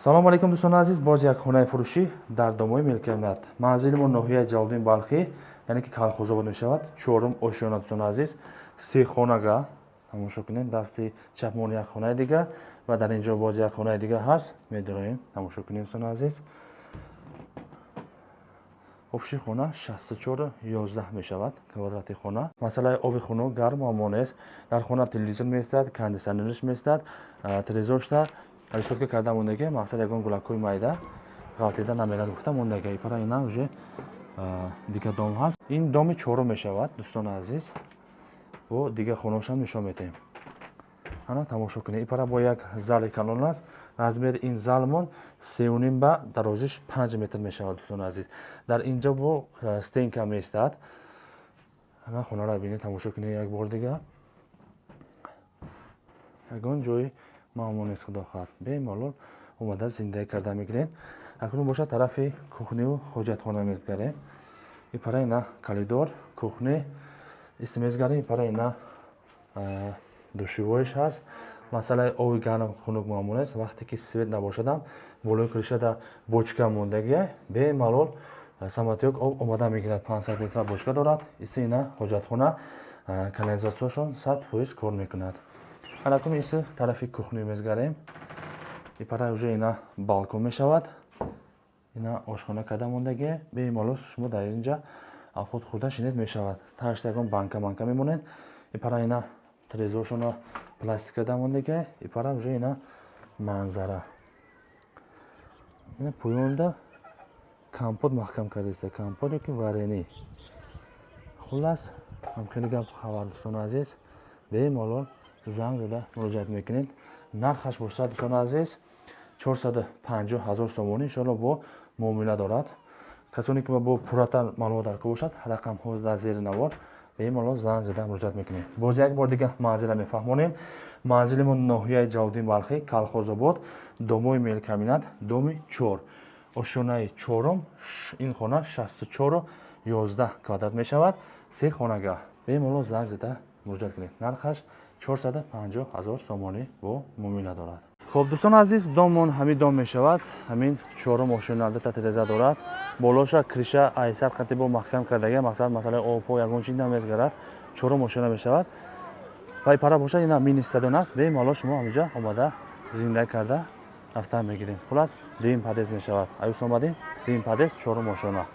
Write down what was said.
Салому алейкум, дӯстони азиз! Боз як хонаи фурӯшӣ дар домои мелкамият. Манзили мо ноҳияи Ҷалолиддин Балхӣ, яъне ки Калхозобод мешавад, чорум ошёна. Дӯстони азиз, се хонага тамошо кунед. Дасти чапмон як хонаи дига ва дар ин ҷо боз як хонаи дига ҳаст. Медароем, тамошо кунед, дӯстони азиз. Общий хона 64,11 мешавад квадрати хона. Масъалаи оби хунук, гарм муаммо нест. Дар хона телевизор меистад, кондитсионерш меистад, тирезошта решётка карда мондаги. Мақсад, ягон гулакҳои майда ғалтида намерад гуфта мондаги. Ипара ина уже дига дом ҳаст. Ин доми чорум мешавад, дӯстони азиз. Бо дига хонаошам нишон медиҳем. Ана, тамошо кунед. Ипара бо як зали калон аст. Размери ин залмон 3,5 ба дарозиш 5 метр мешавад, дӯстони азиз. Дар инҷо бо стенка меистад. Ана, хонаро бинед, тамошо кунед як бор дига. Ягон ҷои муаммо нест, худо хоҳад, бемалол омада зиндагӣ карда мегиред. Акнун бошад, тарафи кухню ҳоҷатхона мезгарем. Ипара ина коридор, кухни ист мезгарем. Ипара ина душевойш ҳаст. Масъалаи оби гарм, хунук муаммо нест. Вақте ки свет набошадам, болои крышада бочка мондагия, бемалол самотёк об омада мегирад. 500 литра бочка дорад. Иси ина ҳоҷатхона, канализатсияшон 100% кор мекунад. Ҳаракун иси тарафи кухни мезгарем. Ипара уже ина балкон мешавад. Ина ошхона карда мондагия. Бемалол шумо дар инҷа худ хӯрда шинед мешавад. Ташта ягон банка манка мемонед. Ипара ина тирезошона пластик карда мондагия. Ипара уже ина манзара. Ина поёнда компот маҳкам кардааста, компот ёки варенье. Хуллас, ҳам хеле гап хабар, дӯстони азиз, бемалол занг зада муроҷиат мекунед. Нархаш бошад, дӯстони азиз, 450 ҳазор сомонӣ. Иншоалло, бо муомила дорад. Касоне ки бо пурратар маълумот даркор бошад, рақамҳо дар зери навор, бемалол занг зада муроҷиат мекунем. Боз як бор дига манзила мефаҳмонем. Манзили мо ноҳияи Ҷалолиддин Балхӣ, Калхозобод, домои мелкабинет, доми чор, ошёнаи чорум. Ин хона 64,11 квадрат мешавад, се хонага. Бемалол занг зада муроҷиат кунед. Нархаш 450 ҳазор сомонӣ, бо муомила дорад. Хуб, дӯстони азиз, домон ҳамин дом мешавад. Ҳамин чорум ошёна, дута тиреза дорад. Болоша крыша айсар қати бо маҳкам кардага. Мақсад, масъалаи обҳо ягон чиз намезгарад. Чорум ошёна мешавад. Ва пара бошад, ина мини стадион аст. Бемалол шумо ҳаминҷа омада зиндагӣ карда рафтан мегиред. Хуллас, дуюм подъезд мешавад. Аюс омадем, дуюм подъезд, чорум ошёна.